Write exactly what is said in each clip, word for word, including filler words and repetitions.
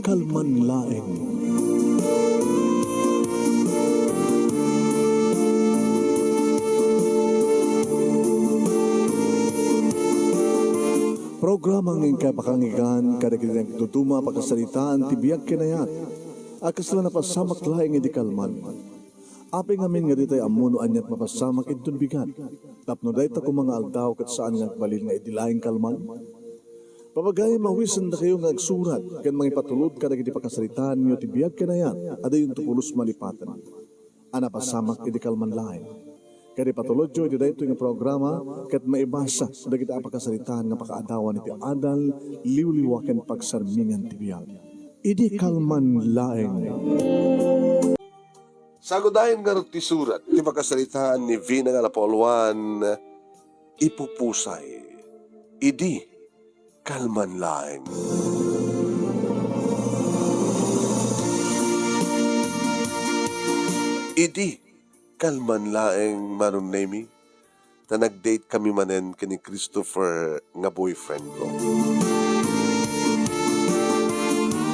Kalman laeng. Programa nga inkay pakanggan kadagiti nagduduma a pakasaritaan ti biag ken ayat a kasla napasamak laeng idi kalman. Apay ngamin nga ditay ammo no aniat mapasamak inton bigat, tapno dayta koma nga aldaw ket saan nga agbalin nga idi laeng kalman? Papagayam a awisendakayo nga agsurat ken mangipatulod kadagiti pakasaritaanyo ti biag ken ayat a dayonto pulos malipaten a napasamak idi kalman laeng. Ket ipatulodyo iti daytoy nga programa ket maibasa dagiti a pakasaritaan nga pakaadawan iti adal, liwliwa ken pagsarmingan ti biag. Idi kalman laeng. Sagudayen ngarud ti surat ti pakasaritaan ni Vina nga Lapolwan, ipupusay idi kalman laeng. Idi kalman laeng, Manong Nemi, ta nag-date kami manen ken ni Christopher nga boyfriend ko.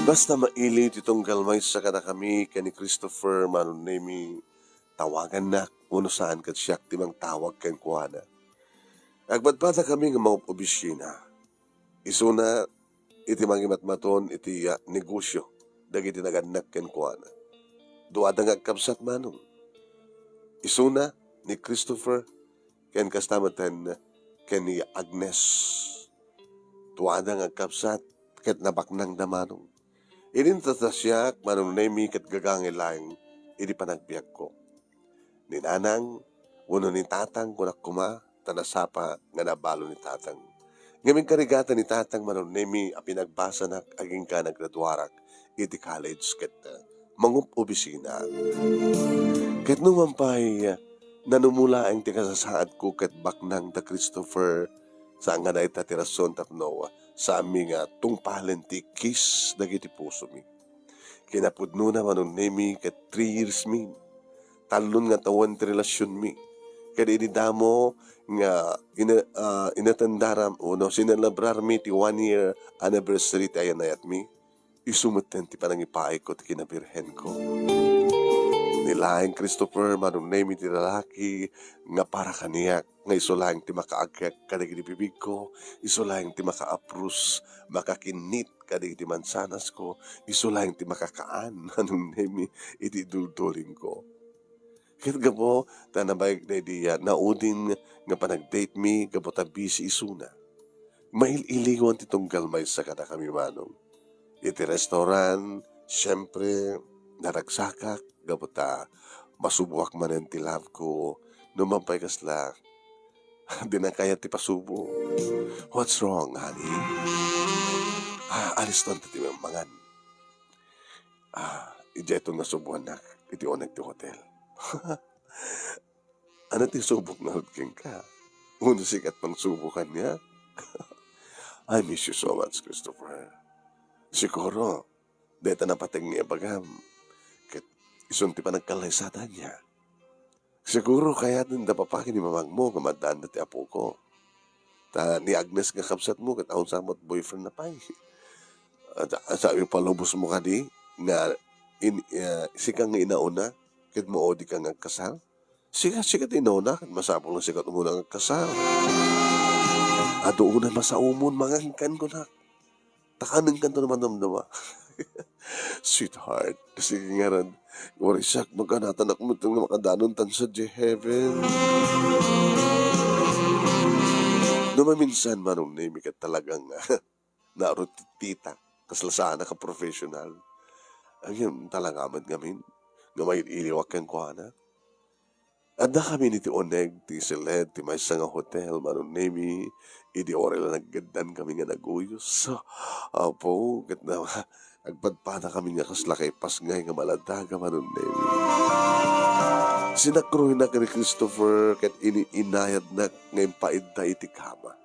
Basta mailiw ti tunggal maysa kadakami ken ni Christopher, Manong Nemi, tawagannak wenno saan ket siak ti mangtawag kenkuana. Agpadpada kami nga mangub-obisina. Isuna iti mangimatmaton iti, ah, negosio dagiti nagannak kenkuana. Duada nga agkabsat, Manong. Isuna ni Christopher ken kasta metten ken ni Agnes. Duada nga agkabsat ket nabaknangda, Manong. Idi natasiak, Manong Nemi, ket gagangay laeng idi panagbiagko. Ni nanang wenno ni tatang, kunak koma, ta nasapa nga nabalo ni tatang. Ngem inkarigatan ni tatang, Manong Nemi, a pinagbasanak agingga naggraduarak iti college ket, ah, mangub-obisina. Ket numan pay, ah, nanumo laeng ti kasasaadko ket baknang da Christopher, saan nga dayta ti rason tapno, ah, saanmi nga tungpalen ti kiss dagiti pusomi. Kinapudnona, Manong Nemi, ket three years mi. Tallon nga tawen ti relasionmi. Ket idi damo nga ina-, ah, inatendar wenno sinelebrarmi ti one year anniversary ti ayan-ayatmi, isu metten ti panangipaayko ti kinabirhenko. Ni laeng Christopher, Manong Nemi, ti lalaki nga para kaniak, nga isu laeng ti makaagek kadagiti bibigko, isu laeng ti makaaprus, makakinnit kadagiti mansanasko, isu laeng ti makakaan, Manong Nemi, iti duldulingko. Ket gapu ta nabayag daydi a naudin nga panagdatemi gapu ta busy isuna, mail-iliwan ti tunggal maysa kadakami, Manong. Iti restaurant, siempre, naragsakak gapu ta masuboak manen ti love ko. Numan pay kasla, dinak kayat ti pasubo. What's wrong, honey? Ah, aliston ta ti mangan. Ah, idiayton nga suboannak iti uneg ti hotel. Ania ti subok ngarud kenka? Wenno sika ti mangsubo kaniak? I miss you so much, Christopher. Siguro, dayta napateg nga ibagam, ket isun ti panagkallaysada ania. Siguro kayaten da papa ken ni mamangmo nga maaddaanda ti apoko. Ta ni Agnes nga kabsatmo ket awan sa met boyfriend na pay. At, at sa ipalubosmo kadi nga in-, ah, sika nga inauna ket maudika nga agkasar. Sika, sika ti inauna ket masapul nga sika ti umuna nga agkasar. Adu unay masaomon, mangankan kunak. Ta kanen kanto naman damdama. Sweetheart, sige ngarud, uray siak, maganatan ak met nga makadanon tan sadiay heaven. No maminsan, Manong Nemi, ket talagang naarut ti tita, kasla saanak a professional. Ngem talaga met ngamin, nga mail-iliwak kenkuana. Addakamin iti uneg ti isiled ti maysa nga hotel, Manong Nemi, idi uray la naggaddankami nga naguyos. Apo, ket na, agpadpadakami nga kasla kaipasngay nga maladaga, Manong Nemi. Sinakruhinak ni Christopher ket ini-inayadnak nga impaidda iti kama.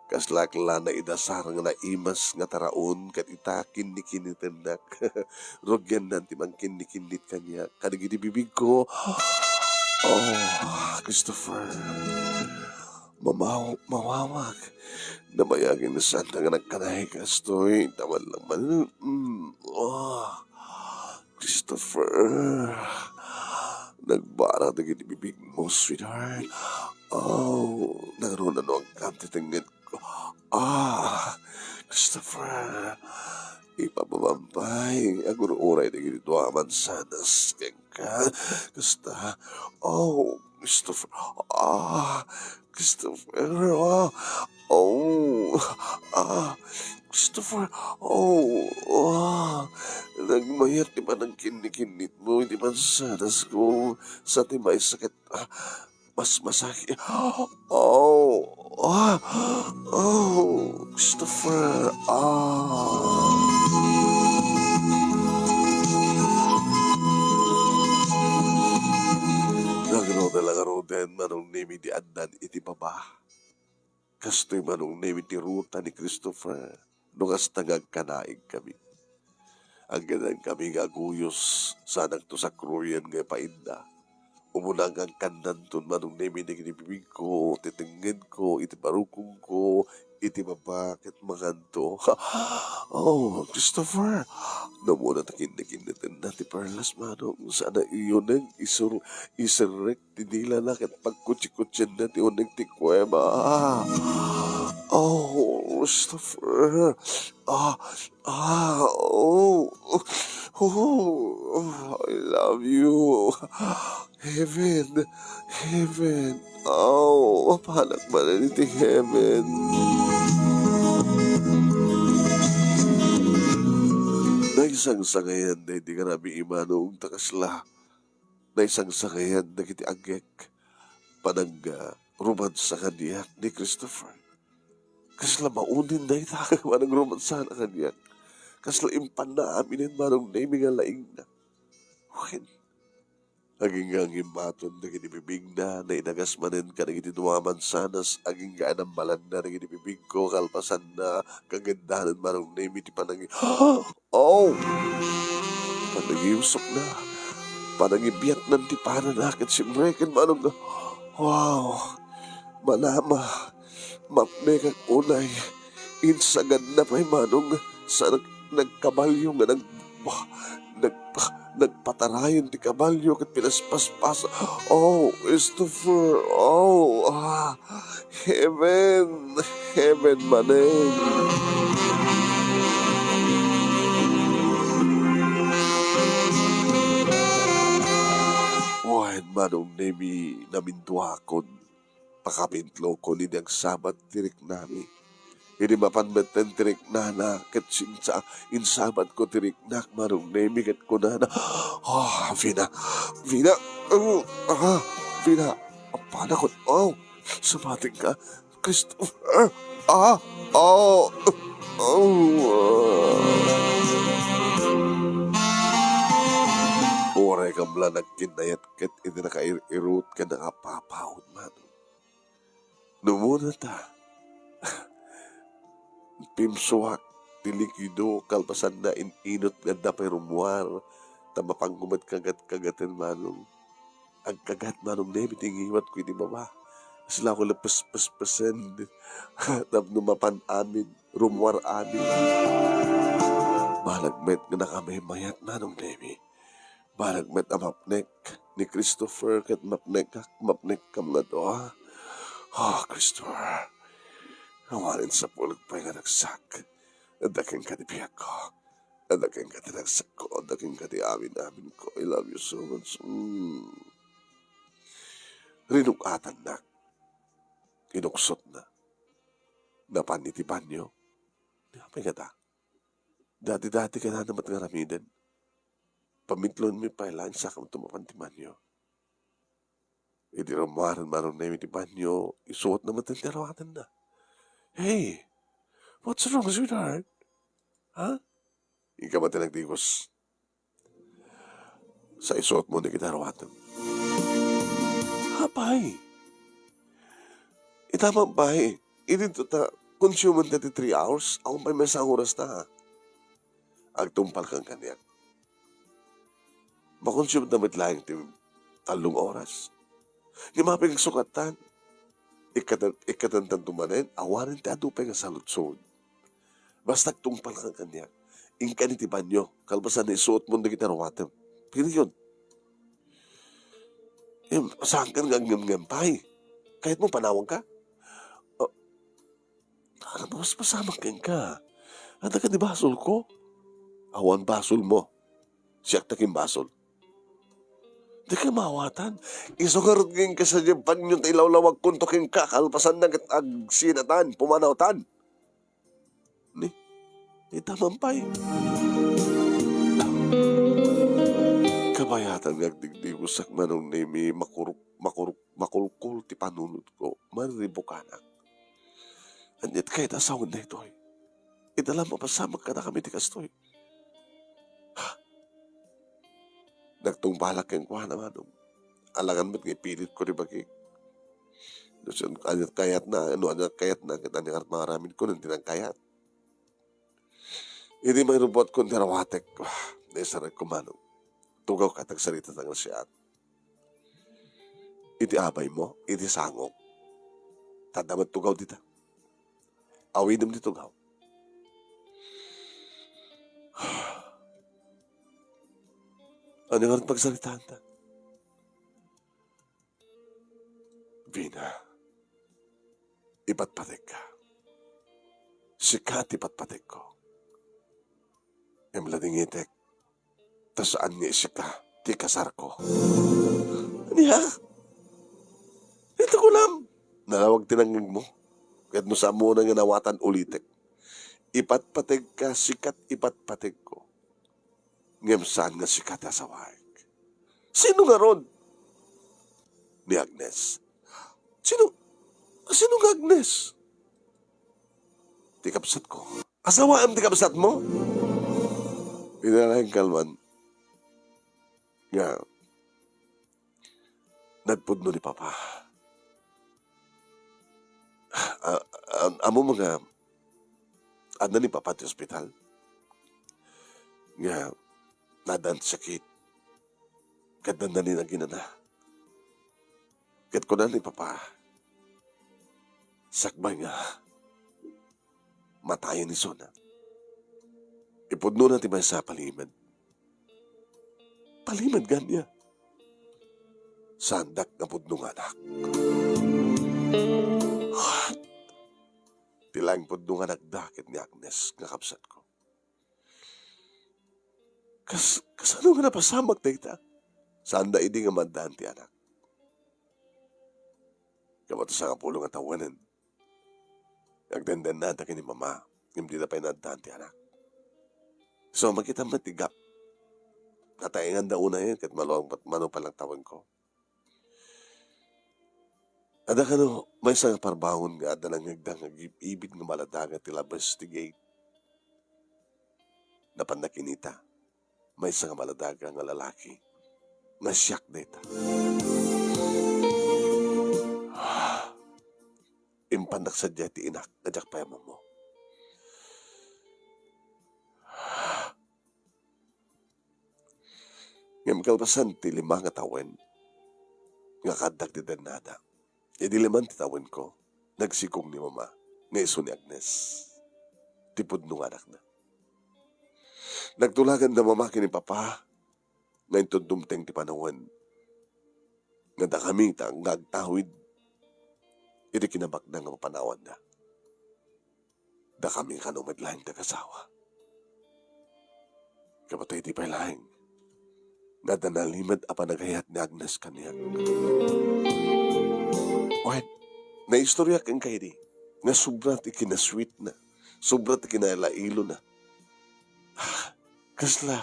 Kaslak la naidasar nga naimas nga taraon ket ita kinnikinnitennak. Rugiannan ti mangkinnikinnit kaniak kadagiti bibigko. Oh, Christopher. Mamaw-, mawawag. Nabayagen ni Santa nga nagkanaay kastoy. Taman lang man. Mm, ah, Christopher. Nagbarak dagiti bibigmo, sweetheart. Oh, nangruna no agkam ti tengnged ko. Ah, Christopher. Ipababam pay. Agur-uray dagiti dua a mansanas kenka. Kasta. Oh, Christopher. Ah, Christopher. Ah, oh. Ah, Christopher. Oh, ah. Nagmayat ti panagkinnikinnitmo iti mansanas ko. Sa ti maisakit. Ah, mas masakit. Oh, ah, oh, Christopher. Ah. Nagruda la ngaruden, Manong Nemi, ti addan iti baba. Kastoy, Manong Nemi, ti ruta ni Christopher no kasta nga agkanaigkami. Agyanan kami nga aguyos, saanakto sakruyen nga ipaidda. Umuna nga agkannanton, Manong Nemi, dagiti bibigko, ti tengngedko, iti barukongko, iti baba, ket manganto. Oh, Christopher, no umuna ta kinnikinnitanna ti perlas, Manong, saan a uneg isur-, iserrek ti dilana ket pagkutsikutsianna ti uneg ti kuweba. Oh, Christopher. Ah, ah, oh. Oh, I love you. Heaven. Heaven. Oh, mapanak manen iti heaven. Naisangsangayan daydi nga rabii, Manong, ta kasla naisangsangayan dagiti agek. Panag, ah, romansa kaniak ni Christopher. Kasla maudin dayta, panag romansa na kaniak. Kasla impanna aminen, Manong Nemi, nga laingna. Wen, agingga ngimmaton dagiti bibigna, nainagas manen kadagiti dua a mansanas, agingga inambalanna dagiti bibigko, kalpasanna, kageddanan, Manong Nemi, ti panangi-, Oh! Panangiyusokna. Panangibiatnan ti panana ket simreken, Manong. Wow! Manama. Mapnekak unay. Insaganna pay, Manong. Sa nag-, nagkabalio nga nag-, nag-, nagpatarayon ti kabalio ket pinaspaspasa. Oh, Christopher. Oh, ah. Heaven, heaven manen. Wen, Manong Nemi, naminduakon. Pakapintlokon idi agsabat ti riknami. Idi mapan metten ti riknana, ket sinsa, insabatko ti riknak, Manong Nemi, ket kunana, "Ah, Vina, Vina, oh, ah, Vina, apanakon, oh." Sumatingka, Christopher. Ah, ah, ah. Uray kam la nagkinnayat ket iti nakair-irut ken nakapapaut, Manong. No umuna ta, pimsuak ti likido, kalpasanna, in-inut nga adda pay rummuar, ta mapanko met kagat-kagaten, Manong. Agkagat, Manong Nemi, ti ngiwatko iti baba. Kasla ko la pespespesen tapno mapan amin, rummuar amin. Balag met nga nakamaymayat, Manong Nemi. Balag met a mapnek ni Christopher ket mapnekak, mapnekkam nga dua. Ah, Christopher, awanen sapulek pay nga ragsak. Adda kenka ti biagko. Adda kenka ti ragsakko. Adda kenka ti amin-aminko. I love you so much. Mm. Rinug-atannak. Inuksotna. Napan iti banyo. Apay ngata? Dati-dati kenana met nga aramiden. Pamitlonmi pay laeng sakanto mapan ti banyo. Idi rummuaren, Manong Nemi, ti banyo, isuotna met ti arawatenna. "Hey, what's wrong, sweetheart? Ha?" Inka met ti nagdigos. "Sa isuotmo dagiti arawatem." "Apay? Ita man pay, idinto ta konsumen ta ti three hours, awan pay maysa nga oras ta." Agtungpalkan kaniak. Makonsume ta met laeng ti tallo nga oras. Ngem apay nga agsukatan? Ikkatan-, ikkatantanto manen, awanen ti adu pay nga saludsod. Basta agtungpalkan kaniak. Inkan iti banio, kalpasan na isuotmon dagiti aruatem. Period. Em, saankan nga agngem-ngem pay. Kayatmo panawanka? Ah, ano ba mas masamak kenka? Adda kadi basolko? Awan basolmo. Siak ti akinbasol. Dika maawatan. Isu ngarud nga inkasadiay banio ta ilawlawagkonto kenka, kalpasanna ket agsinatan, pumanawtan. Ni, ita man pay. Kabayatan nga agdigdigosak, Manong Nemi, makuruk-, makuruk-, makulkol ti panunotko, mariribukanak. Aniat kayat a sawen daytoy? Ita la mapasamak kadakami ti kastoy. Nagtungpalak kenkuana, Manong. Alangan met nga ipilitko ti bagik. No, ania kayatna, no, ania kayatna, ket ania nga maaramidko no di nagkayat. Idi mairubbuatkon ti arawatek, naisaragko, Manong. Tugawka ta agsarita ta nga siak. Iti abaymo, iti sangok. Tadda met tugaw dita. Awidem ti tugaw. Ania ngarud pagsaritaanta? Vina, ipatpategka. Sika ti patpategko. Ngem ladingitek, ta saan nga isika ti kasarko. Ania? Dita kunam, nalawag ti nangngegmo. Ket no saanmo nga naawatan, ulitek. Ipatpategka, sika ti ipatpategko. Ngem saan nga sika ti asawaek. Sino ngarud? Ni Agnes. Sino? Sino nga Agnes? Ti kabsatko. Asawaem ti kabsatmo? Inalay kalman nga nagpudno ni Papa. A-, a-, ammom nga adda ni Papa ti ospital? Nga naaddaan ti sakit. Ket dandani naginana. Ket kuna ni Papa, sakbay nga matayen isuna, ipudnona ti maysa a palimed. Palimed gania? Saandak nga pudno nga anak. What? Ti laeng pudno nga anakda ket ni Agnes nga kabsatko. Kas-, kasano nga napasamak dayta? Saanda idi nga maaddaan ti anak. Gapu ta sangapulo nga tawenen, agdendennada ken ni Mama, ngem dida pay naaddaan ti anak. So, makita met ti gap. Nataenganda unayen ket mano, mano pay lang tawenko. Adda kano maysa nga parbangon nga adda nangngegda nga agib-ibid nga maladaga ti labes ti gate. Napanna kinita, maysa nga maladaga nga lalaki nga siak dayta. Impannak sadiay ti inak nga diak pay ammommo. Ngem kalpasan ti lima nga tawen nga kaaddak ti dennada, idi liman ti tawenko, nagsikog ni Mama nga isu ni Agnes ti pudno nga anakna. Nagtulagan da Mama ken ni Papa nga inton dumteng ti panawen nga dakami ta nga agtawid iti kinabaknang nga papanawanda. Dakami kano met laeng ti agasawa. Gapu ta idi pay laeng, adda nalimed a panagayat ni Agnes kaniak. Wen, naistoryak kenka idi nga sobra ti kinasweetna, sobra ti kinailailona. Ah, kasla,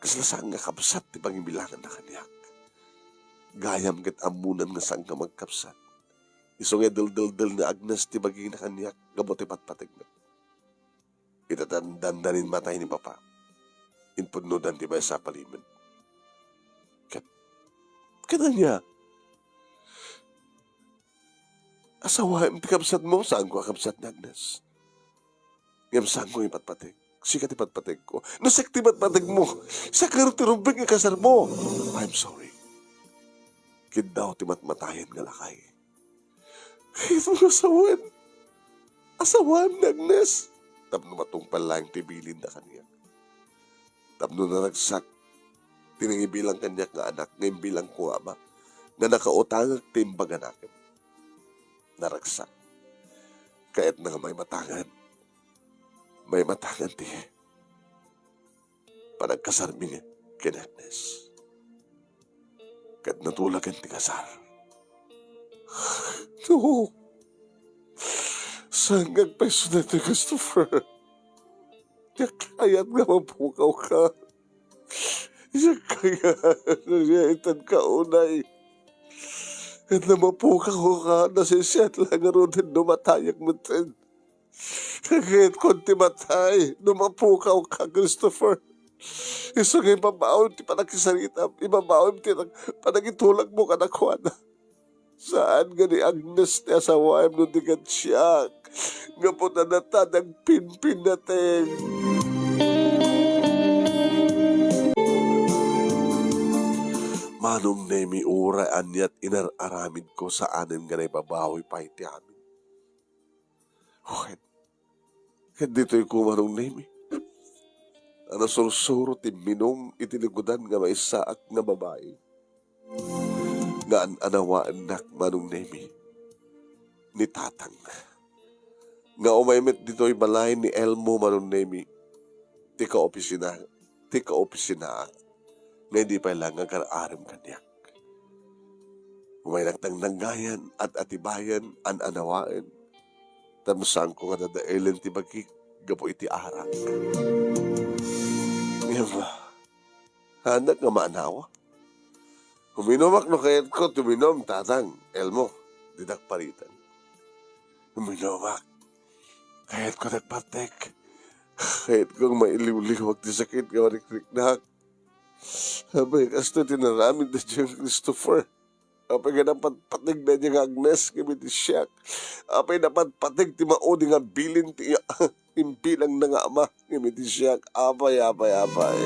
kasla saan nga kabsat ti pangibilanganna kaniak. Gayam ket ammonan nga saanka magkabsat. Isu nga deldeldel ni Agnes ti bagina kaniak gapu ti patpategna. Ita dan-, dandanin matay ni Papa, impudnodan ti maysa a palimed. Ket, ket ania? Asawaem ti kabsatmo, saanko a kabsat ni Agnes. Ngem saanko ipatpateg. Sika ti patpategko. No siak ti patpategmo, siak ngarud ti rumbeng nga kasarmo. I'm sorry. Kiddaw ti matmatayen nga lakay. Kayatmo nga asawaen, asawaem ni Agnes. Tapno matungpal laeng ti bilinda kaniak. Tapno naragsak ti nangibilang kaniak nga anak, nga imbilangko nga ama, nga nakautangak ti imbaganakem. Naragsak. Kayatna nga maimatangan. Maimatangan ti panagkasarmi ken Agnes. Ket natulagan ti kasar. No. Saan nga agpayso daytoy, Christopher? Diak kayat nga mapukawka. Diak kayat nga siya itedka unay. Ket no mapukawka, nasisiat la ngaruden no matayak metten. Kayatko ti matay no mapukawka, Christopher. Isu nga ibabaon ti panakisaritam, ibabaon ti nag-, panagitulagmo kadakuada. Saan nga ni Agnes ti asawaem no di ket siak, gapu ta data nagpinpinateng. Manong Nemi, uray aniat inar-aramidko, saanen nga naibabawi pay ti amin. Ket, ket ditoy ko, Manong Nemi, a nasursuro ti minum iti likudan nga maysaak nga babai. Nga an-anawaennak, Manong Nemi, ni Tatang. Nga umay met ditoy balay ni Elmo, Manong Nemi, ti kaopisina, ti kaopisinaak, nga idi pay la nga agar-arem kaniak. Umaynak nangnangngayan, at-atibayan, an-anawaen. Tapno saanko nga dadaelen ti bagik gapu iti arak. Ngem, haannak nga maanawa. Uminumak no kayatko ti uminum, Tatang, Elmo, didak paritan. Uminumak. Kayatko nagpartek. Kayatko nga mailiwliwag ti sakit nga marikriknak. Apay, kastoy ti inaramid daydiay nga Christopher. Apay nga napatpateg daydiay nga Agnes ngem iti siak. Apay napatpateg ti maudi nga bilin ti imbilangna nga ama ngem iti siak. Apay, apay, apay.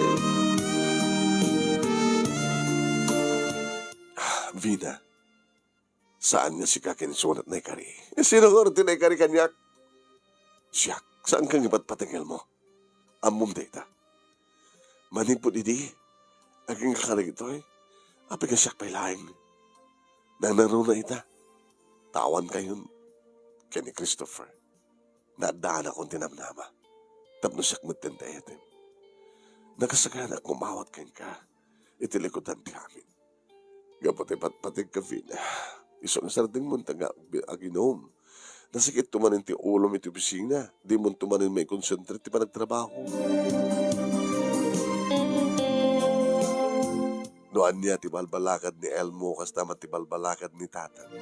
Vina, saan nga sika ken isu nga naikari? Sino ngarud ti naikari kaniak? Siak, saanka nga ipatpateg, Elmo? Ammom dayta. Manipud idi, agingga kadagitoy, apay nga siak pay laeng. Nangnangruna ita. Ta awankayon ken ni Christopher. Naaddaanakon ti namnama. Tapno siak metten ti ayatem. Nakasaganak nga umawat kenka iti likudan ti amin. Gapu ti patpategka, Vina, isu nga sardengmonta nga ag-, aginum. Nasakitto manen ti ulom iti opisina, dimonto manen maikonsentra ti panagtrabaho. No ania ti balbalakad ni Elmo, kasta met ti balbalakad ni Tatang.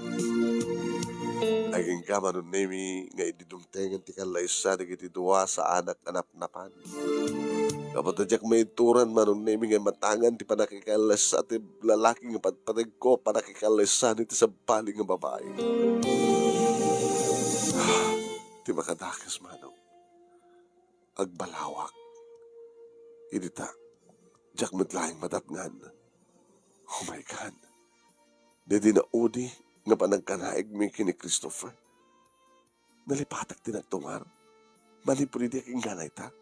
Agingga, Manong Nemi, nga idi dumtengen ti kallaysa dagiti dua, saanak a napnapan. Gapu ta diak maituran, Manong Nemi, nga imatangan ti pannakikallaysa ti lalaki nga patpategko, pannakikallaysa ni ti sabali nga babai. Ti makadakes, Manong, agbalawak. Idi ta, diak met laeng madatngan. Oh my God. Daydi naudi nga panagkanaigmi ken ni Christopher. Nalipatak ti nagtungar. Manipud idi, agingga dayta.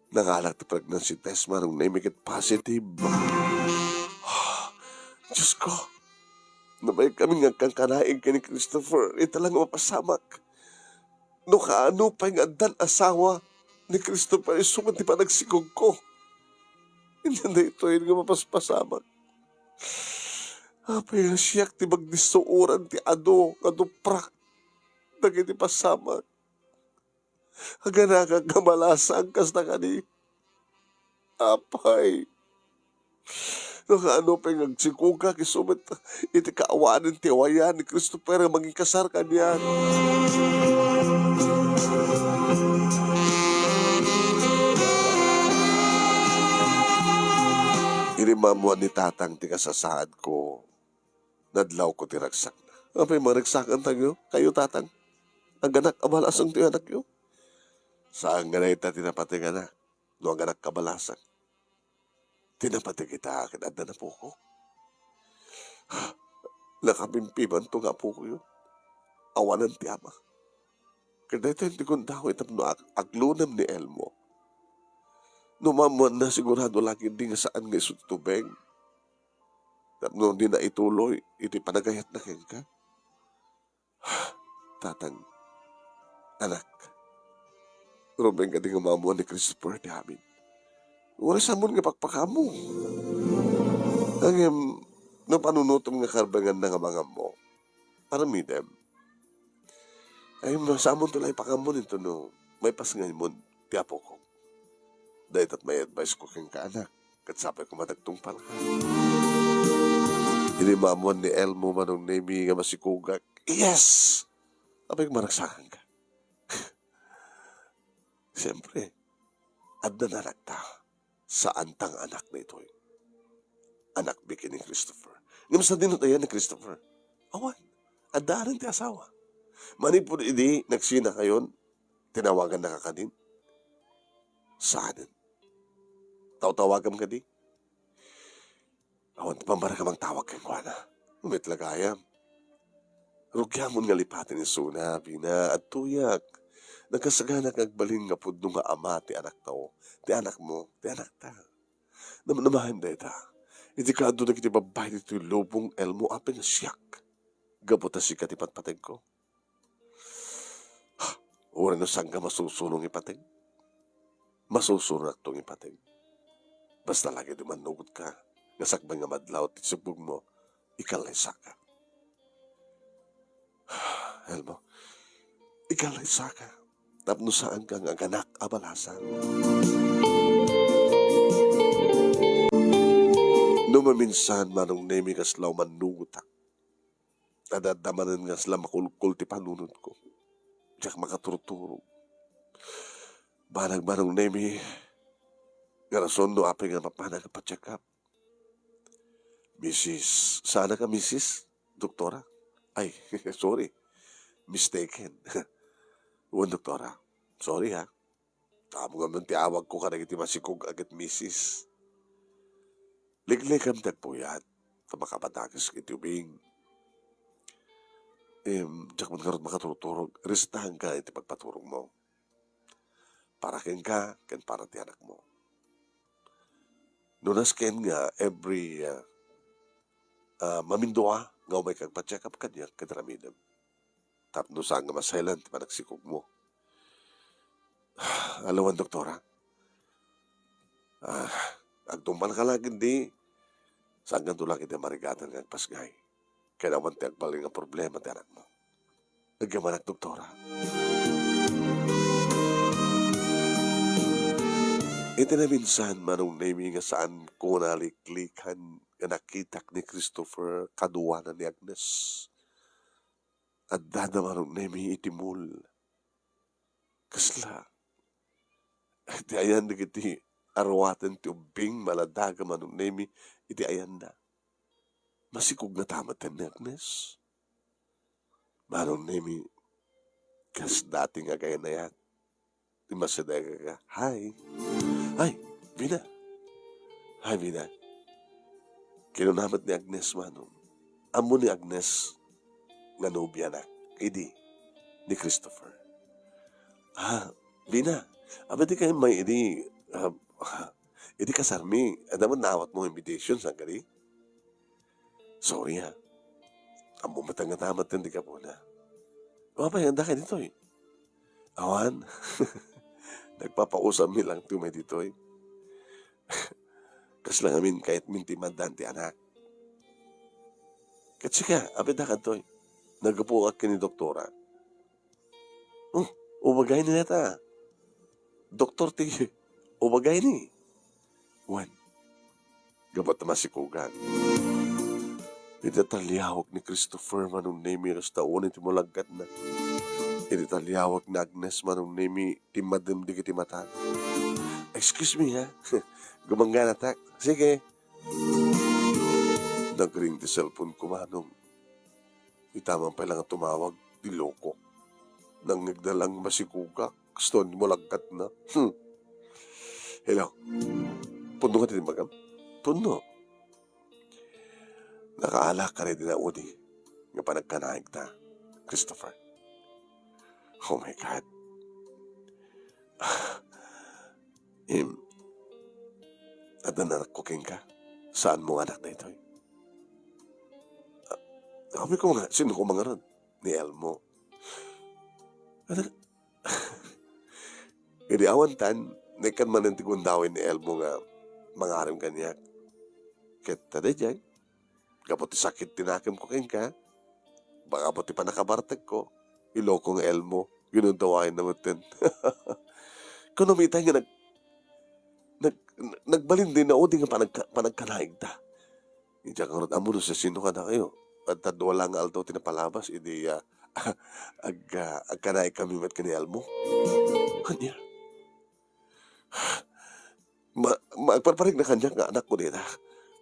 Nangalak ti pregnancy test, Manong Nemi, ket positive. Diosko, nabayag kami nga agkankanaig ken ni Christopher. Ita la nga mapasamak. No kaano pay nga addan asawa ni Christopher, isu met ti panagsikogko. Ania daytoy nga mapaspasamak? Apay nga siak ti magdissuoran ti adu nga duprak dagiti pasamak. Aganakak nga balasang kasta kadi. Apay, no kaano pay nga agsikogak isu met iti kaawanen ti awayan ni Christopher nga mangikasar kaniak. Idi maammoan ni Tatang ti kasasaadko, nadlawko ti ragsakna. Apay, maragsakantayo, kayo, Tatang? Aganak a balasang ti anakyo? Saan nga dayta ti napateg, anak, no aganak a balasang. Ti napateg ita ket adda napukok. Nakapimpimanto nga apokoyo. awanan ti ama. Ket daytoy ti gundaway tapno ag-, aglunem ni Elmo. No maammoanna, sigurado la ketdi nga saan nga isu ti tubeng. Tapno dina ituloy iti panagayatna kenka. Tatang, anak, rumbeng kadi nga maammoan ni Christopher ti amin. Uray saanmo nga pakpakaammo. Ngem, no panunotem nga karbenganna nga mangammo, aramidem. Ay, masaanmonto la ipakaammo intono maipasngaymo ti apok. Dayta met may advice ko kenka, anak, ket sapay koma ta agtungpalka. Idi maammoan ni Elmo, Manong Nemy, nga masikogak, yes! Apay, maragsakanka. Siyempre, adda nga anakta. Saan ta nga anakna itoy. Anak biki ni Christopher. Ngem sadino ti ayan ni Christopher? Awan. Adda aren ti asawa. Manipud idi nagsinakayon, tinawagannaka kadin? Saanen. Tawtawagam kadi? Awan ti pammarka mangtawag kenkuana. Met la gayam. Rugiamon nga lipaten isuna, Vina, adtoyak. Nagkasaganak nga agbalin nga pudno nga ama ti anakta, ti anakmo, ti anakta. Namnamaen dayta. Idi kaadto dagiti babbai ditoy lubong, Elmo, apay nga siak? Gapu ta sika ti patpategko. Uray no saanka masusuno nga ipateg, masusunonakto nga ipateg. Basta la ketdi mannugotka nga sakbay nga madlaw ti sibbogmo, ikalaysaka. Elmo, ikalaysaka tapno saanka nga aganak a balasan. No maminsan, Manong Nemy, kasla mannugotak. Adda manen nga kasla makulkol ti panunotko. Diak makaturturog. Banag, Manong Nemy, nga rason no apay nga mapanak a pa-check up. Misis, saanak a Misis, Doktora? Ay, sorry. Mistaken. Wen, Doktora. Sorry, ha. Ammom ngamin ti awagko kadagiti masikog a ket Misis. Liklikam ti agpuyat, ta makapadakes iti ubing. Em, diak man ngarud makaturturog, resetahanka iti pagpaturongmo. Para kenka, ken para ti anakmo. No nasken nga every, ah, ah, mamindua nga umayka agpa-check up kaniak ket aramidem. Tapno saan nga masaylan ti panagsikogmo. Alawan, Doktora. Ah, agtungpalka la ketdi, saankanto la ketdi a marigatan nga agpasngay. Ken awan ti agbalin nga problema ti anakmo. Agyamanak, Doktora. Iti naminsan, Manong Nemy, nga saanko naliklikan nga nakitak ni Christopher kaduana ni Agnes. Addada, Manong Nemy, iti mall. Kasla, iti ayan dagiti aruaten ti ubbing, maladaga, Manong Nemy, iti ayanna. Masikog ngata met ni Agnes. Manong Nemy, kas dati nga agaynayak. Immasidegka. Hi. Hi, Vina. Hi, Vina. Kinuna met ni Agnes, Manong. Ammo ni Agnes nga nobianak idi ni Christopher. Ah, Vina, apay dika immay idi, ah, idi kasarmi, adda met naawatmo nga invitation, saan kadi? Sorry, ha. Ammo met ngata met ti gapuna. Apay, adda kadi ditoy? Awan. Nagpapausammi lang ti umay ditoy. Kasla ngamin, kayatmin ti maddaan ti anak. Ket sika, apay, adda kadtoy? Naggapuak ken ni Doktora. Oh, ubagayna dayta. Doktor ti ubagayna. Wen, gapu ta masikogak. Iti taliawek ni Christopher, Manong Nemy, kasta unay ti mulaggatna. Iti taliawek ni Agnes, Manong Nemy, timmadem dagiti mata. Excuse me, ha? Gumangganatak. Sige. Nagring ti cellphone ko, Manong. Itaman pay lang a tumawag, ti loko. Nangngegda lang masikogak, kastoy ti mulaggatna. Hmm. Hello? Pudno nga ti imbagam? Pudno. Nakaala ka rin na udi nga panagkanaig ta, Christopher. Oh my God. Em, adda anakko kenka. Saanmo nga anak daytoy. Ah, sabi ko nga, sino ko mangarod? Ni Elmo. Ada-, idi awan tan, naikkan manen ti gundaway ni Elmo nga mangarem kaniak. Ket ta daydiay, gapu ti sakit ti nakemko kenka, gapu ti pannakabartekko, iloko nga Elmo, ginundawayen na metten. Kunam itay nga nag-, nag-, nagbalin din naudi nga panagka-, panagkanaigta. Idiak ngarud ammo no sisino kadakayo. Adda dua la nga aldaw ti napalabas, idi, ah, ag-, ah, agkanaig kami met ken ni Elmo. Ania? Ma-, ma-, agparparigna kaniak nga anakko dita.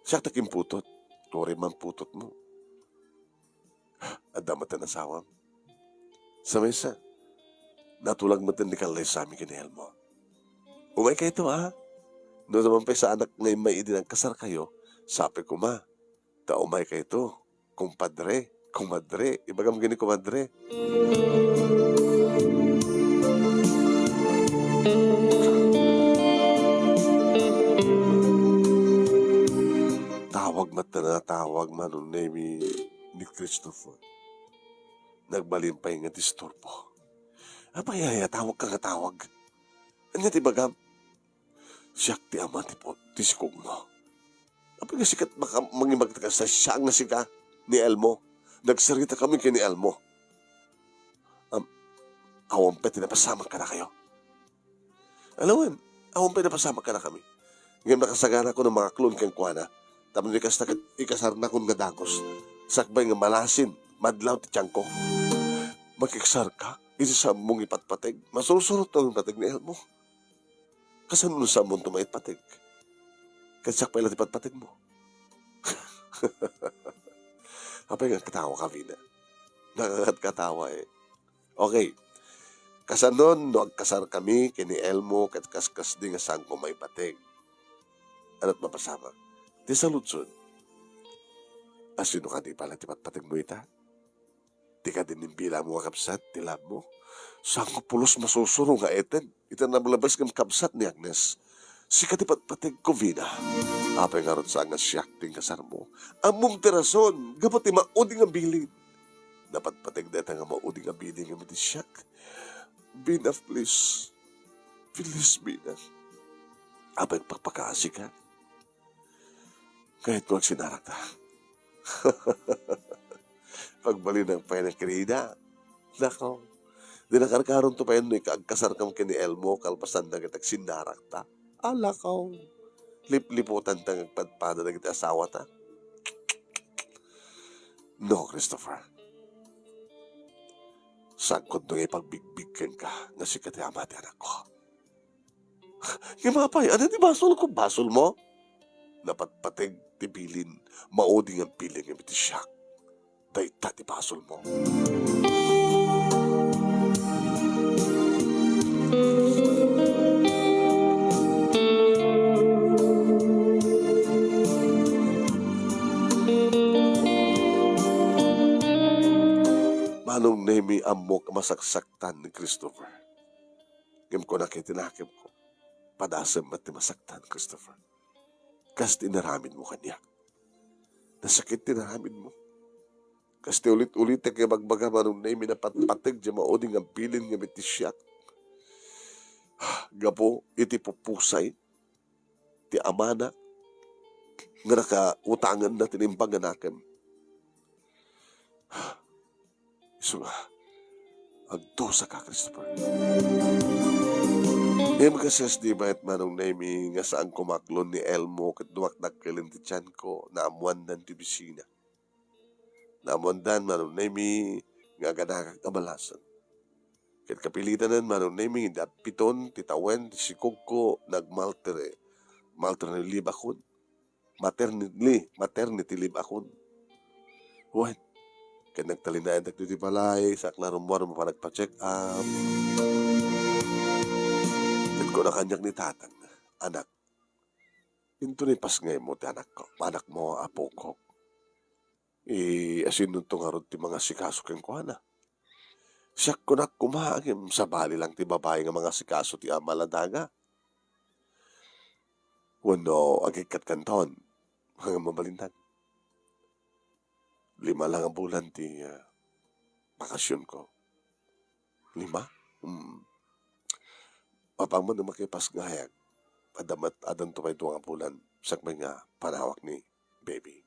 Siak ti kimputot. Uray man putotmo. Adda met ti asawam. Sa maysa, natulag met ti kallaysami ken ni Elmo. Umaykayto, a? No, naman pay saanak nga immay idi nagkasarkayo, sapay koma. Ta umaykayto, kumpadre, kumadre. Ibagam ken ni kumadre. Tawag met ti natawag, Manong Nemy, ni Christopher. Nagbalin pay nga disturbo. Apay aya, tawag ka nga tawag. Ania ti ibagam? Siak ti ama ti pu-, ti sikogmo. Apay nga sika ti maka-, mangibagta kasta, siak nga sika ni Elmo. Nagsarita kami ken ni Elmo. Am, awan pay ti napasamak kadakayo. Alawen, awan pay napasamak kadakami. Ngem nakasaganakon a mangaklon kenkuana. Tapno kasta ket ikasarnakon nga dagus. Sakbay nga malasin, madlaw ti tianko. Makiksarka iti saanmo nga ipatpateg? Masursurotto nga ipateg ni Elmo. Kasano no saanmonto maipateg? Ket siak pay la ti patpategmo. Apay nga katawa ka, Vina? Nakakatkatawa, eh. Okay. Kasano no agkasarkami ken ni Elmo ket kaskasdi nga saanko maipateg? Ano ti mapasamak? Ti saludsod, asino kadi pay la ti patpategmo ita? Ti kadi ni imbilangmo nga kabsat ti labmo? Saanko pulos masusuro nga eten iti nablabes ngem kabsat ni Agnes. Sika ti patpategko, Vina. Apay ngarud saan nga siak ti inkasarmo? Ammom ti rason, gapu ti maudi nga bilin. Napatpateg dayta nga maudi nga bilin ngem iti siak. Vina, please. Please, Vina. Apay agpakpakaasika? Kayatko nga agsinarakta. Pagbalinak pay nga kirida. Nako. Di nakarkaronto pay no ika-, agkasarkam ken ni Elmo kalpasan dagiti agsinnarakta. Alakaw. Lipliputanta nga agpadpada dagiti asawata. No, Christopher. Saanko nga ipagbigbig kenka nga sika ti ama ti anakko. Ngem apay, ania ti basolko? Basolmo? Napatpateg ti bilin, maudi nga bilin ngem iti siak. Dayta ti basolmo. Manong Nemy, ammok a masaksaktan ni Christopher. Ngem kunak iti nakemko, padasem met ti masaktan, Christopher. Kas ti inaramidmo kaniak. Nasakit ti inaramidmo. Kas ti ulit-ulitek nga ibagbaga, Manong Nemy, napatpateg diay maudi nga bilin ngem iti siak. Gapu iti pupusay ti amana nga nakautanganna ti naimbag nga nakem. Isu nga, agdusaka, Christopher. Ngem kasdiay met, Manong Nemy, nga saanko maklon ni Elmo ket dumakdakkel ti tianko, naammoandan ti bisina. Naammoandan, Manong Nemy, nga aganakak a malasen. Ket kapilitanen, Manong Nemy, nga piton ti tawen ti sikogko, nagmaltere-, maternity leave akon. Maternity, maternity leave akon. Wen, ket nagtalinaeddak ditoy balay, sakla rummuar mapano agpa-check up. Ket kuna kaniak ni tatang, "Anak, inton ipasngaymo ti anakko, anakmo, apokok, i-, asinonto ngarud ti mangasikaso kenkuana?" Siak kunak koma, ngem sabali lang ti babai nga mangasikaso ti ama la daga. Wenno agikkat kanton, ngem mabalindan. Lima lang a bulan ti, ah, bakasionko. Lima? Hmm. Apaman a makipasngayag, adda met, addanto pay dua nga bulan sakbay nga panawak ni baby.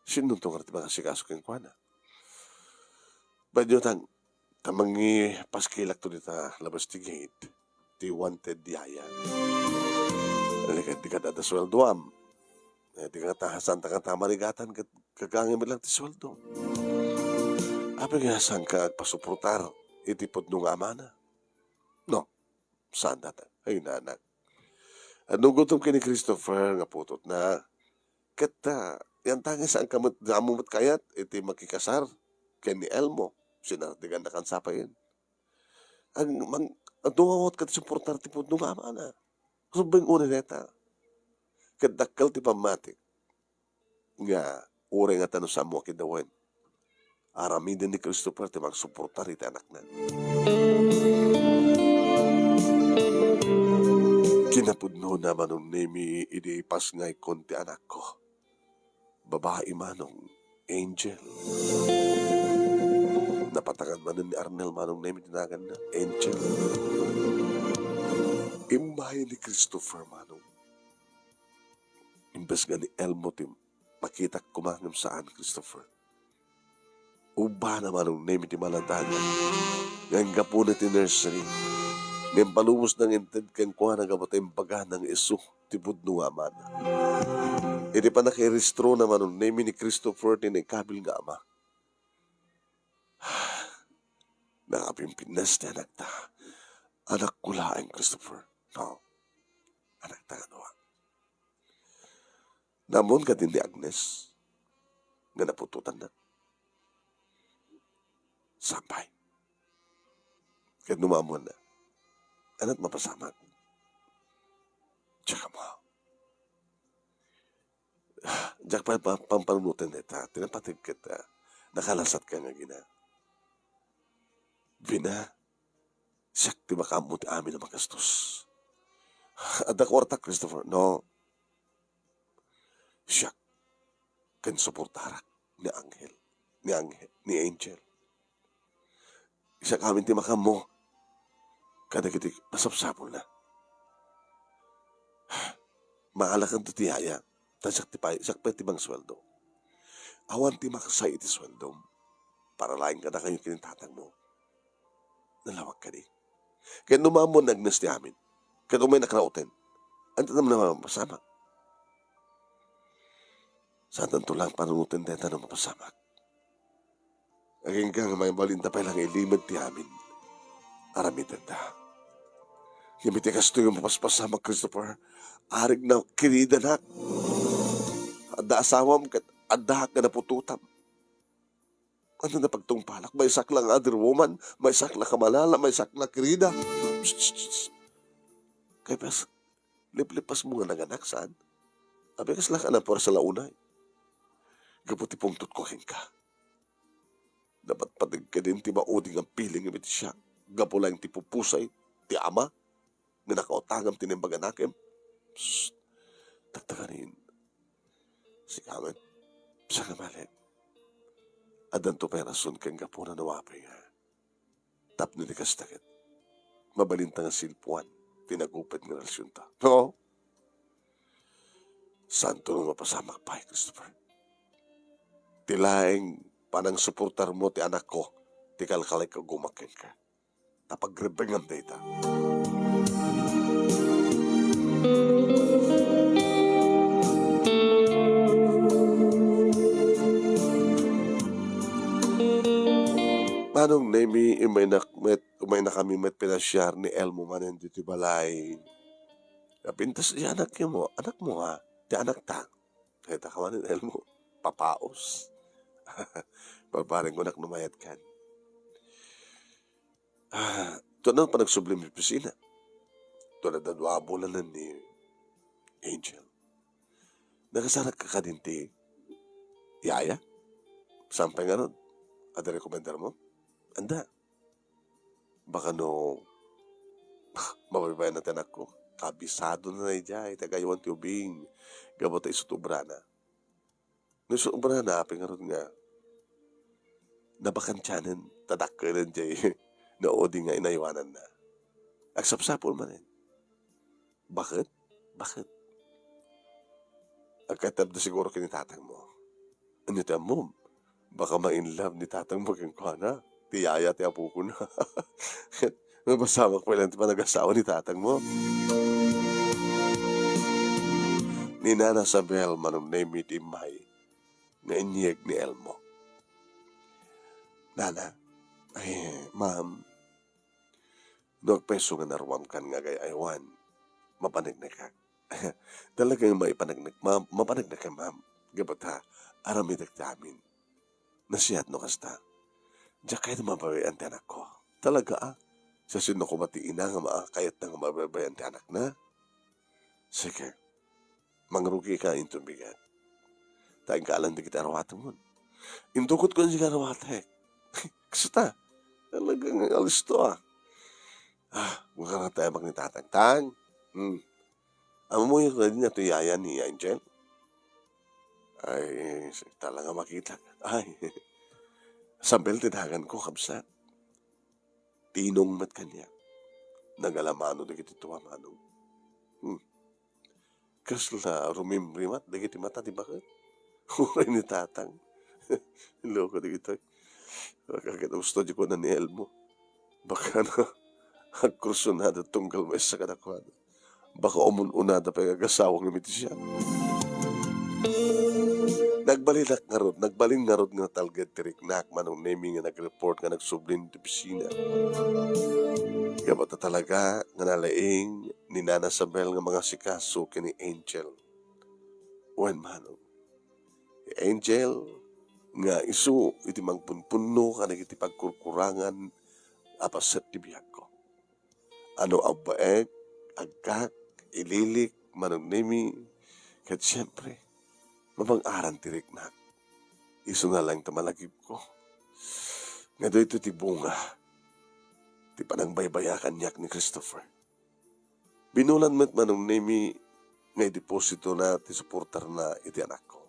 Sinonto ngarud ti mangasikaso kenkuana? Pwede tang, ta mangipaskilakto dita labas ti gate, ti wanted yaya. Nalika, di ka adda sueldoam. Eh, di ka ta, saan ta kata marigatan ket gagangem lang ti sueldo. Apay nga saan ka agpasuportar iti pudno nga amana? No, saan data? Ay, nanak. Ano gutom ken ni Christopher nga putotna? Ket, ah, yan tangis saan ka met, damo met kayat iti makikasar ken ni Elmo. Sinardigan na kan sapayen. Ang mang-, adu nga awat ket suportar ti pudno nga amana. Subeng unay dayta. Ket dakkel ti pammatik nga uray nga ta no saanmo a kidawen, aramiden ni Christopher ti mangsuportar iti anakna. Kinapudnona, Manong Nemi, idi ipasngaykon ti anakko. Babai, Manong, Angel. Napatangan manen ni Arnel, Manong Nemi, ti naganna, Angel. Immay ni Christopher, Manong. Imbes nga ni Elmo ti makitak koma ngem saan, Christopher. Ubbana, Manong Nemi, ti maladagan nga inggapuna ti nursery. Ngem palubos nga inted kenkuana gapu ta imbagana nga isu ti pudno nga amana. Iti pannakairestrona, Manong Nemi, ni Christopher ti naikabil nga ama, nakapimpinnas ti anakta. Anakko laeng, Christopher. No. Anakta nga dua. Naammoan kadi ni Agnes nga naputotanna? Saan pay. Ket no maammoanna, ania't mapasamak? Diak ammo. Diak pay pa-, pampanunoten dayta. Ti napateg ket, ah, nakalasatka nga agina. Vina, siak ti makaammo ti amin a magastos. Adda kuarta, Christopher? No. Siak ken suportarak ni Angel, ni Angel, ni Angel. Siak amin ti makaammo kadagiti masapsapulna. Maalakanto ti yaya, ta siak ti pay-, siak pay ti mangsueldo. Awan ti makasay iti sueldom. Para laeng kadakayo ken ni tatangmo. Nalawag kadi. Ket no maammoan ni Agnes ti amin, ket umaynak rauten, ania ti mapasamak? Saantanto laeng panunoten dayta no mapasamak. Agingga nga mabalinda pay la nga ilimed ti amin. Aramidenda. Ngem iti kastoy nga mapaspasamak, Christopher, arik na kiridanak. Adda asawam ket addaak nga naputotam. Ania ti pagtungpalak? Maysak la nga other woman, maysak la kamalala, maysak la kirida. Psst, psst, psst. Kay pas, liplipasmo nga nanganak, saan? Apay kasla ka napuersa la unay? Gapu ti pungtotko kenka. Napatpateg kadin ti maudi nga feeling iti siak. Gapu laeng ti pupusay ti ama nga nakautangam ti naimbag a nakem. Psst! Tagtaganin. Sika met, sangamalet. Addanto pay rason ken gapuna no apay nga tapno di kasta ket, mabalinta nga silpuan ti nagupet nga relasionta. No? Saanto no mapasamak pay, Christopher. Ti laeng panangsuportarmo ti anakko ti kalkalay kagumak kenka. Ta pagrebengam dayta. Manong Nemi, umaynakami met, umaynakami met pinasiar ni Elmo manen ditoy balay. Napintas ti anakmo, anakmo, ha? Ti anakta. Kayataka manen, Elmo. Papaos. Barbareng kunak no mayatkan. Ah, tuan panagsublim iti opisina. Tuan adda dua a bulanen ni Angel. Nakasarakka kadin ti yaya? Saan pay ngarud? Adda rekomendarmo? Anda? Baka no mabaybayan na ti anakko, kabisadona idiay ti agaywan ti ubing gapu ta isu ti obrana. No isu ti obrana, apay ngarud nga nabakantianen ta dakkelen diay naudi nga inaywananna? Agsapsapul manen. Baket? Baket? Agkaitabda siguro ken ni tatangmo. Ania ti ammom? Baka ma-in love ni tatangmo kenkuana. Ti yaya ti apokona. Mapasamak pay laeng ti panagasawa ni tatangmo. Ni Nana Sabel, Manong Nemi, ti immay nga inyeg ni Elmo. Nana, ay, ma'am, no agpayso nga naruamkan nga agay-aywan, mapaneknekak. Talaga nga maipaneknek, ma-, mapaneknekak, ma'am. Gapu ta, aramidek ti amin. Nasayaat no kasta. Diak kayat mabaybayan ti anakko. Talaga, a? Siasino koma ti ina nga ma-, kayatna nga mabaybayan ti anakna? Sige. Mangrugika inton bigat. Ta inka alan dagiti aruatemon. Intukotko dagiti aruatek. Kasta. Talaga nga alisto, a. Ah, makaratayamak ni Tatang. Tang? Hmm. Ammom, ready na ti yaya ni Angel? Ay, talaga makita. Ay, Sabel ti daganko, kabsat. Tinong met kaniak. Nagalamano dagiti tua, Manong. Hmm. Kasla rumimrimat dagiti mata ti baket. Uray ni Tatang. Loko dagitoy. Ket gusto di kuna ni Elmo. Baka na agkursunada tunggal maysa kadakuada. Baka umun-unada pay nga agasawak ngem iti siak. Nagbalinak ngarud, nagbalin ngarud nga natalged ti riknak, Manong Nemi, nga nag-report nga nagsublin ti opisina. Gapu ta talaga nga nalaing ni Nana Sabel nga mangasikaso ken ni Angel. Wen, Manong, ni Angel nga isu iti mangpunpunno kadagiti pagkurkurangan a paset ti biagko. A no abbaek, aggak, ililik, Manong Nemi, ket siempre, mapang-aran ti riknak. Isuna laeng ta malagipko nga daytoy ti bunga ti panangbaybaya kaniak ni Christopher. Binulan met, Manong Nemi, nga idepositona ti suportarna iti anakko.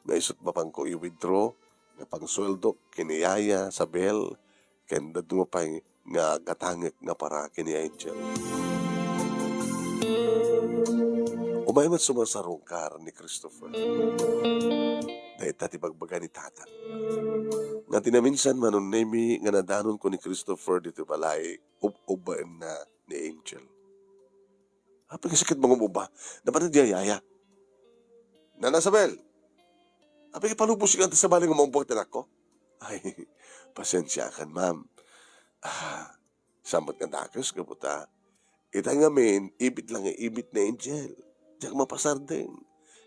Nga isut' mapangko i-withdraw nga pangsueldok ken ni Yaya, Sabel, ken dadduma pay nga gatangek nga para ken ni Angel. Umay met sumarsarungkar ni Christopher. Dayta ti bagbaga ni Tatang. Nga ti naminsan, Manong Nemi, nga nadanonko ni Christopher ditoy balay, ub-ubbaenna ni Angel. Apay nga sakit mangub-ubba? Napan diay Yaya. Nana Sabel, apay nga palubos nga adda sa balay nga mangubba ti anakko? Ay, pasensiakan, ma'am. Ah, saan met nga dakes, gapu ta ita ngamin, ibit lang nga ibit ni Angel. Diak mapasardeng.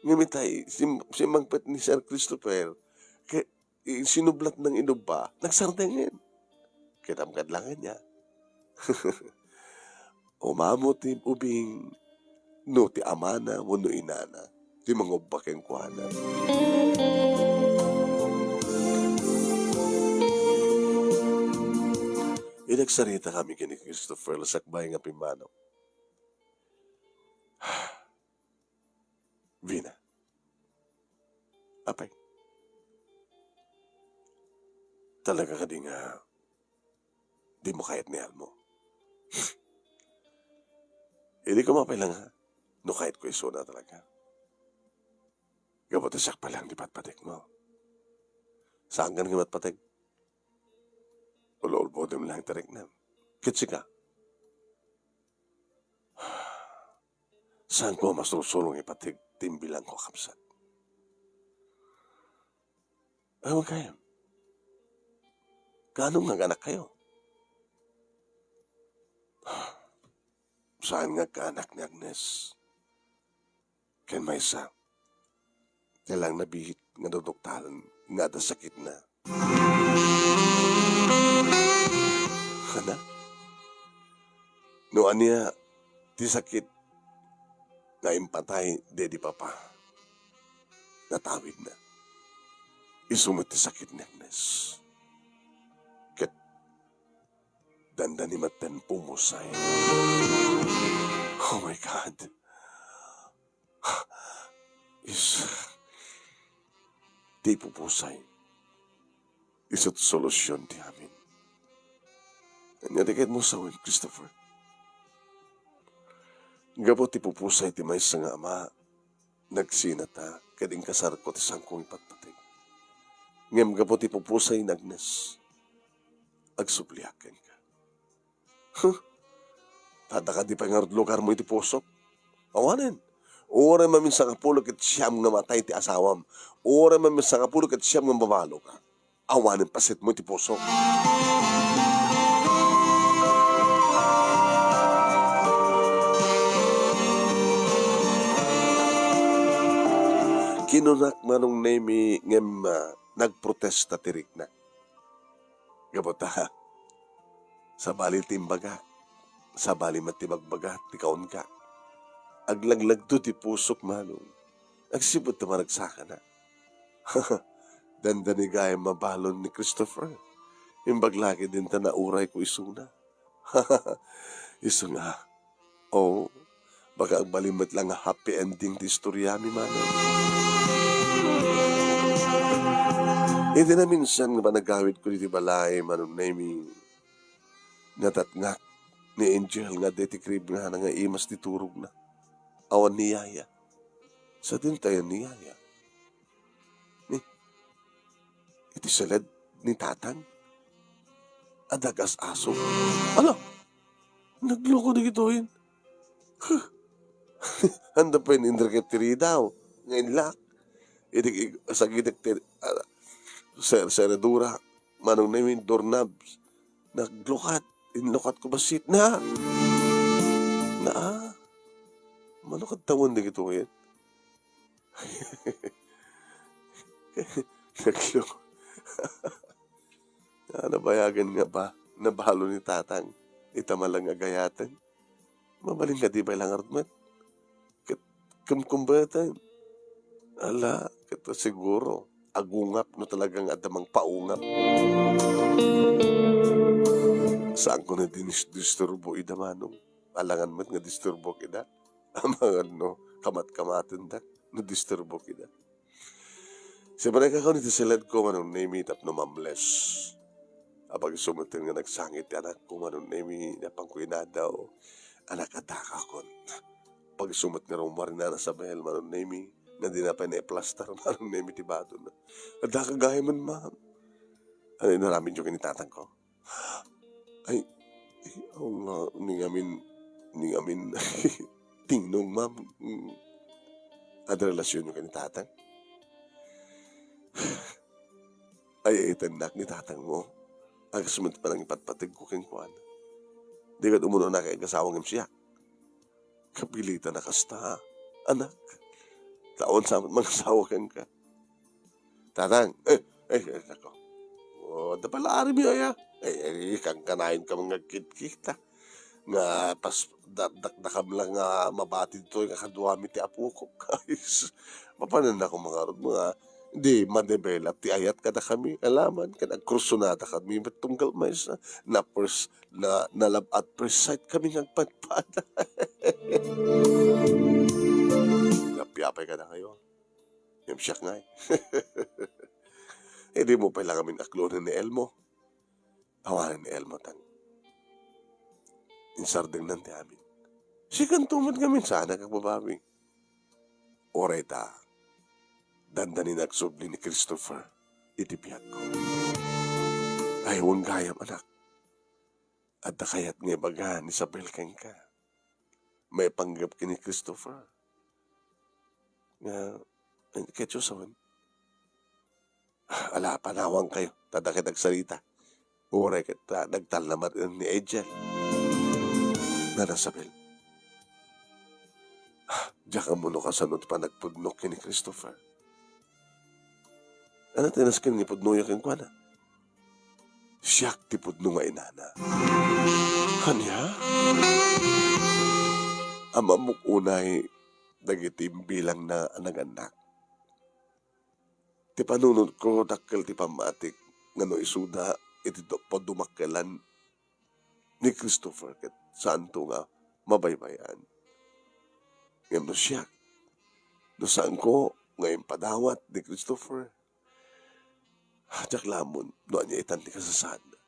Ngem itay, sim-, simmangpet ni Sir Christopher, ket i-, sinublatna nga inubba, nagsarengen. Ket ammok laengen, a. Umamo ti ubing no ti amana wenno inana ti mangubba kenkuana. Idi agsaritakami ken ni Christopher, sakbay nga pimmanaw. Vina. Apay? Talaga kadi nga dimo kayat ni Elmo? Idi koma pay la nga no kayatko isuna talaga. Gapu ta siak pay lang ti patpategmo. Saankan nga matpateg? Ululbodem lang ti riknam. Ket sika? Saanko a masursurong ipateg ti imbilangko a kabsat? Ay, wen kayo. Kaano nga anak kayo? Saan nga agkaanak ni Agnes? Ken maysa, ti lang nabihit nga duduktalan nga adda sakitna. Anak, no ania ti sakit nga impatay daydi papa, natawidna. Isu met ti sakit ni Agnes. Ket dandani met ti pumusay. Oh my God. Is, ti pupusay. Isu ti solusion ti amin. Ania ti kayatmo sawen, Christopher? Gapu ti pupusay ti maysa nga ama, nagsinata ket inkasarko ti saanko nga ipatpateg. Ngem gapu ti pupusay ni Agnes, agsubliak kenka. Huh? Adda kadi pay ngarud lugarmo iti pusok? Awanen. Uray maminsan nga pulo ket siam nga matay ti asawam. Uray maminsan nga pulo ket siam nga mabaloka. Awanen pasetmo iti pusok. Kinunak Manong Nemi ngem, ah, nagprotesta ti rikna. Gapu ta, sabali ti imbagak, sabali met ti bagbaga ti kaunka. Aglaglagto ti pusok, Manong. Agsipud ta maragsakana. Dandani gayam mabalon ni Christopher. Imbag la ket dinta naurayko isuna. Isu nga. Oh, baka agbalin met la nga happy ending ti istoriami, Manong. Iti naminsan nga panagawidko ditoy balay, Manong Nemi, natatngak ni Angel nga adda iti kribngana nga imas ti turogna. Awan ni Yaya. Sadin tayo ni Yaya. Ni, iti seled ni Tatang, adda gas-aso. Ala! Nagloko dagitoyen. Huh! Anda pay ni Enrique Tiridaw? Nga inlak. Iti ig-, sagitek ti, ah, ser-, seradura. Manong Nemi, doorknobs. Naglukat. Inlukatko bassit. Na! Na! Mano kadtawan dagitoyen? Naglukat. Ah, nabayagen nga ba, nabalo ni Tatang. Ita man lang nga gayaten. Mabalin kadi pay la ngarud met. Ket kumkumbatan. Ala, ket siguro, agungap no talagang adda mangpaungap. Saanko nga dinis-, disturbo ida, Manong. Alangan met nga disturbok ida. Amangan no, kamat-kamatendak no disturbok ida. Simanay kakon iti seledko, Manong Nemi, tapno mamles. Apag isu met nga nagsangit ti anakko, Manong Nemi, napanko inadaw, anak, adda kakon. Apag isu met nga rummuar ni Nana Sabel, Manong Nemi, nga dina pay naiplastar, Manong Nemi, ti badona. Adda ka gayamen, ma'am. Ano inaramidyo ken ni tatangko? Ay, ay, aw nga, ni ngamin, ni ngamin, tingnong, ma'am. Mm. Adda relasyonyo ken ni tatang? Ay, ay, tennak ni tatangmo. Agas met panangipatpategko kenkuana. Di ket umuna ka ag-asawa ngem siak. Kapilitan a kasta, anak. Taon sa met mangasawa kenka. Tatang, eh, eh, eh, nako. Oh, adda pala arimi, aya. Eh, eh, kankanayon ka nga agkitkita. Nga pas, da-, dakdakam lang nga mabati ditoy nga kaduami ti apokok. Ay, sus. Mapanannako mangarud nga di madevelop ti ayat kadakami. Alaman, ken agkursunada kami met tunggal maysa. Na first, na, na love at first sight kami nga agpadpada. Napiapay kadakayo. Ngem siak ngay. Idi mo pay la ngamin aklonen ni Elmo. Awanen ni Elmo, tang insardengnan ti amin. Sikanto met ngamin saan nga agbabawi. Uray ta, dandani nga agsubli ni Christopher iti biagko. Ay, wen gayam, anak. Adda kayat nga ibaga ni Isabel kenka. Maipanggep ken ni Christopher. Nga, ay, ketyo sawen. Ala, panawankayo, ta dakket agsarita. Uray ket, ah, nagtalna met ni Angel. Nana Isabel. Ah, diak ammo no kasano ti panagpudno ken ni Christopher. Ano ti nasken nga ipudnoyo kenkuana? Siak ti pudno nga inana. Ania? Ammok unay dagiti imbilangna a nagannak. Ti panunotko, dakkel ti pammatik nga no isuda iti do-, padumakkelan, ni Christopher ket saanto nga mabaybay-an. Ngem no siak, no saanko nga impadawat ni Christopher, diak lamon no ania itan ti kasasaadna.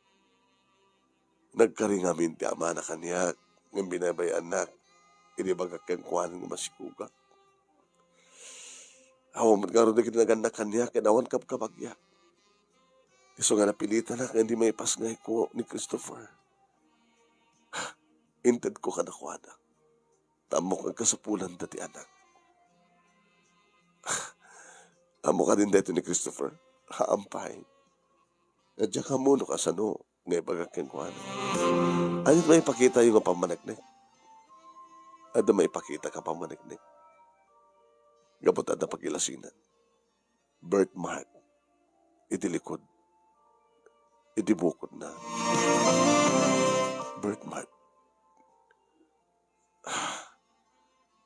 Nagkari ngamin ti amana kaniak ngem binaybay-annak idi ibagak kenkuana nga masikogak. Awan met ngarud dagiti nagannak kaniak ken awan kabkabagyak. Isu nga napilitanak nga idi maipasngayko ni Christopher, intedko kadakuada. Tapno agkasapulanda ti anak. Ammok kadin daytoy ni Christopher? Haan pay. Diak ammo no kasano nga ibagak kenkuana. Ania ti maipakitayo nga pammaneknek? Adda maipakita nga pammaneknek? Gapu ta adda pagilasinan. Birthmark iti likod, iti bukodna. Birthmark.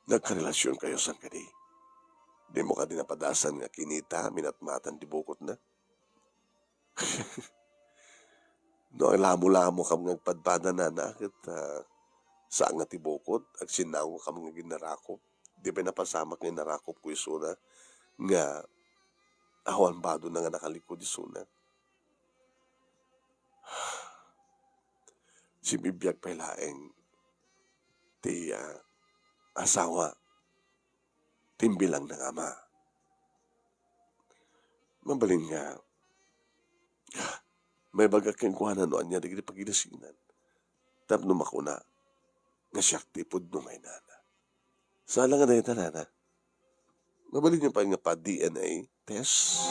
Nagkarelasionkayo sangkadi? Dimo kadi napadasan nga kinita, minatmatan ti bukodna? No, lamolamo kam nga agpadpada, nana, ket, ah, saan nga ti bukod, agsinnaw kam nga aginarakop. Di pay napasamak nga inarakopko isuna nga awan badona nga nakalikod isuna. Simibbiag pay laeng ti, ah, asawa, ti imbilangna nga ama. Mabalin nga, maibagak kenkuana no ania dagiti pagilasinan tapno makuna nga siak ti ipudno nga inana. Saan la nga dayta, nana. Mabalinyo pay nga pa-D N A test.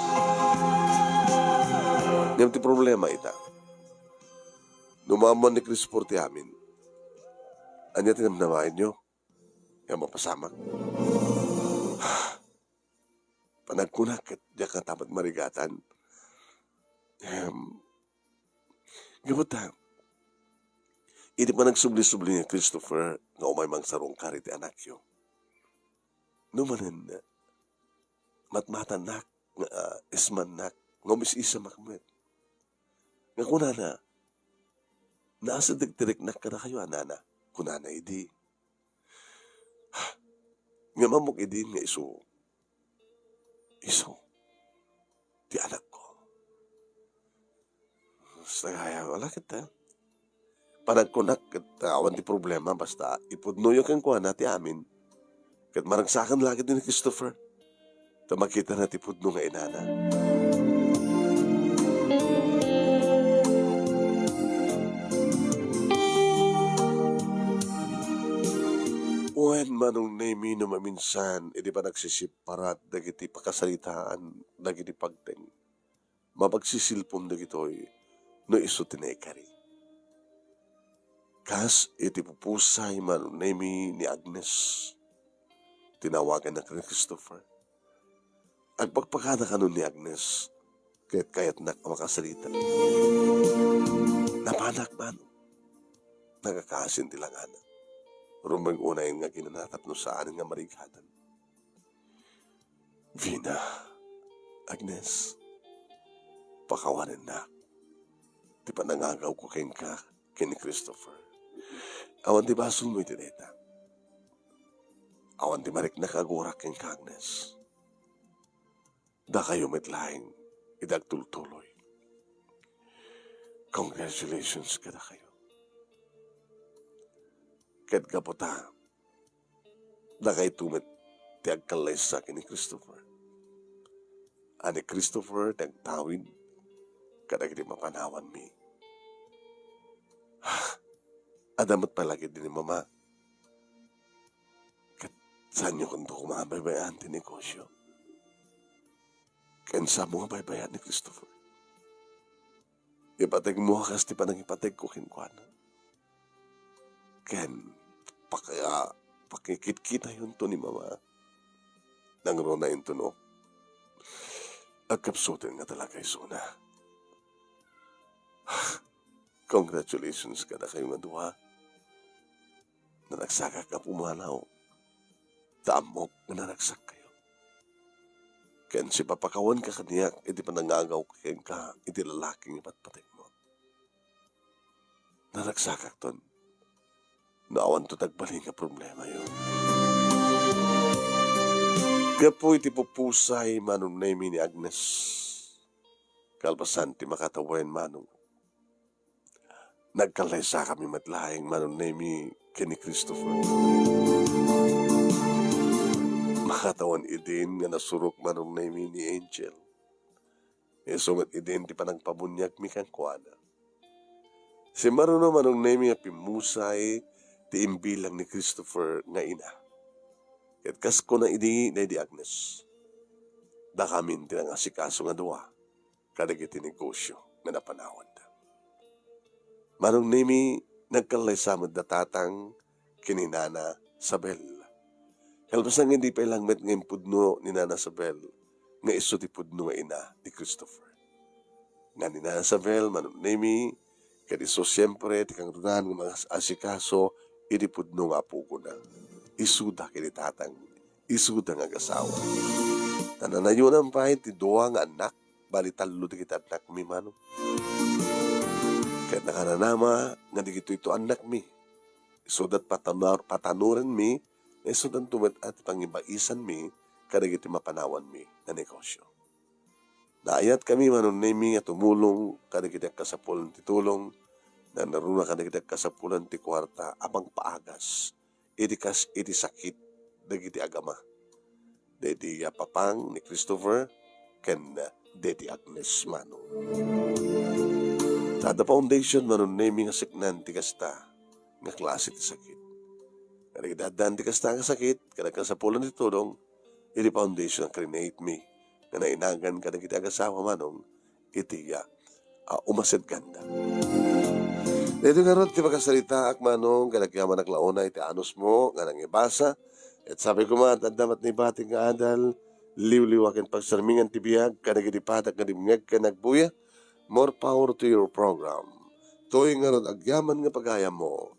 Ngem ti problema ita, no maammuan ni Christopher ti amin, ania ti namnamaenyo? Nga mapasamak? Panagkunak ket diak nga tapad marigatan. Em, gapu ta, idi panagsubli-subli ni Christopher nga umay mangsarungkar iti anakyo, no manen, matmatannak nga, ah, ismannak nga umis-isamak met. Nga kunana, "Naasideg ti riknak kadakayo a, nana," kunana idi. Ngem ammok idin nga isu, isu ti anakko. Basta gayam, ala ket, eh. Panagkunak ket, ah, awan ti problema, basta ipudnoyo kenkuana ti amin. Ket maragsakan la ketdi ni Christopher ta makitana ti pudno nga inana. Wen, Manong Nemy, no maminsan, idi panagsisiparat dagiti pakasaritaan dagiti pagteng, mapagsisilpom dagitoy no isu ti naikari. Kas iti pupusay, Manong Nemy, ni Agnes, tinawagannak ni Christopher. Agpakpakada kano ni Agnes, ket kayatnak a makasarita. Napanak, Manong. Nagakaasin ti langana. Rumbeng unay nga aginana tapno saan nga marigatan. Vina, Agnes, pakawanennak ti panangagawko kenka ken ni Christopher. Awan ti basolmo iti dayta. Awan ti mariknak a agurak kenka, Agnes. Dakayo met laeng iti agtultuloy. Congratulations kadakayo. Ket gapu ta, dakayto met ti agkallaysa ken ni Christopher. A ni Christopher ti agtawid kadagiti mapanawanmi. Adda met pay la ketdi ni Mama. Ket saanyo kunto koma a baybay-an ti negosio. Ken saanmo nga baybay-an ni Christopher. Ipategmo a kas ti panangipategko kenkuana. Ken paka-, pakikitkitayonto ni Mama. Nangruna intono. Agkapsuten nga talaga isuna. Congratulations kadakayo nga dua. Naragsakak a pumanaw. Ta ammok nga naragsakkayo. Ken sipapakawanka kaniak iti panangagawko kenka iti lalaki nga patpategmo. naragsakakton no awanto ti agbalin nga problemayo. Gapu iti pupusay, Manong Nemi, ni Agnes, kalpasan ti makatawen, Manong, nagkallaysakami met laeng, Manong Nemi, ken ni Christopher. Makatawen idin nga nasurok, Manong Nemi, ni Angel. Isu met idin ti panangpabuniagmi kenkuana. Simmaruno, Manong Nemi, a pimmusay ti imbilang ni Christopher nga ina. Ket kas kuna idi daydi Agnes, dakamin ti nangasikaso nga dua kadagiti negosio nga napanawanda. Manong Nemi, nagkallaysa met da tatang ken ni Nana Sabel. Kalpasan nga di pay langmet nga impudno ni Nana Sabel nga isu ti pudno nga ina ni Christopher. Nga ni Nana Sabel, Manong Nemi, ket isu siempre ti kangrunan nga mangas-asikaso iti pudno nga apogona. Isuda ken ni tatang, isuda nga agasawa. Ta nanayonan pay ti dua nga annak, bali tallo dagiti annakmi, Manong. Ket nakananama nga dagitoy ti annakmi, isuda ti patanor-, patanorenmi, nga isudanto met a ti pangibaisanmi kadagiti mapanawanmi nga negosio. Naayatkami, Manong Nemi, a tumulong kadagiti agkasapulan ti tulong, nanaruna kadagiti agkasapulan ti kuarta a mangpaagas iti kas-, iti sakit dagiti agama. Daydi a papang ni Christopher ken daydi Agnes, Manong. Ta adda foundation, Manong Nemi, nga seknan ti kasta nga klase ti sakit. Kadagiti addaan ti kasta nga sakit, kadagiti agkasapulan ti tulong, iti foundation a create mi nga nainagan kadagiti agasawa, Manong, iti, ah, ah, umasideganda. Daytoy ngarud ti pakasaritaak, Manong, ket agyamanak la unay iti anusmo nga nangibasa. Ket sabi koma, adda met naibatik nga adal, liwliwa ken pagsarmingan ti biag kadagiti padak nga dimngeg ken agbuya. More power to your program. Toy ngarud agyaman nga pagayammo,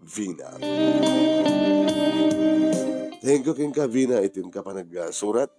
Vina. Thank you kenka, Vina, iti inka panagsurat.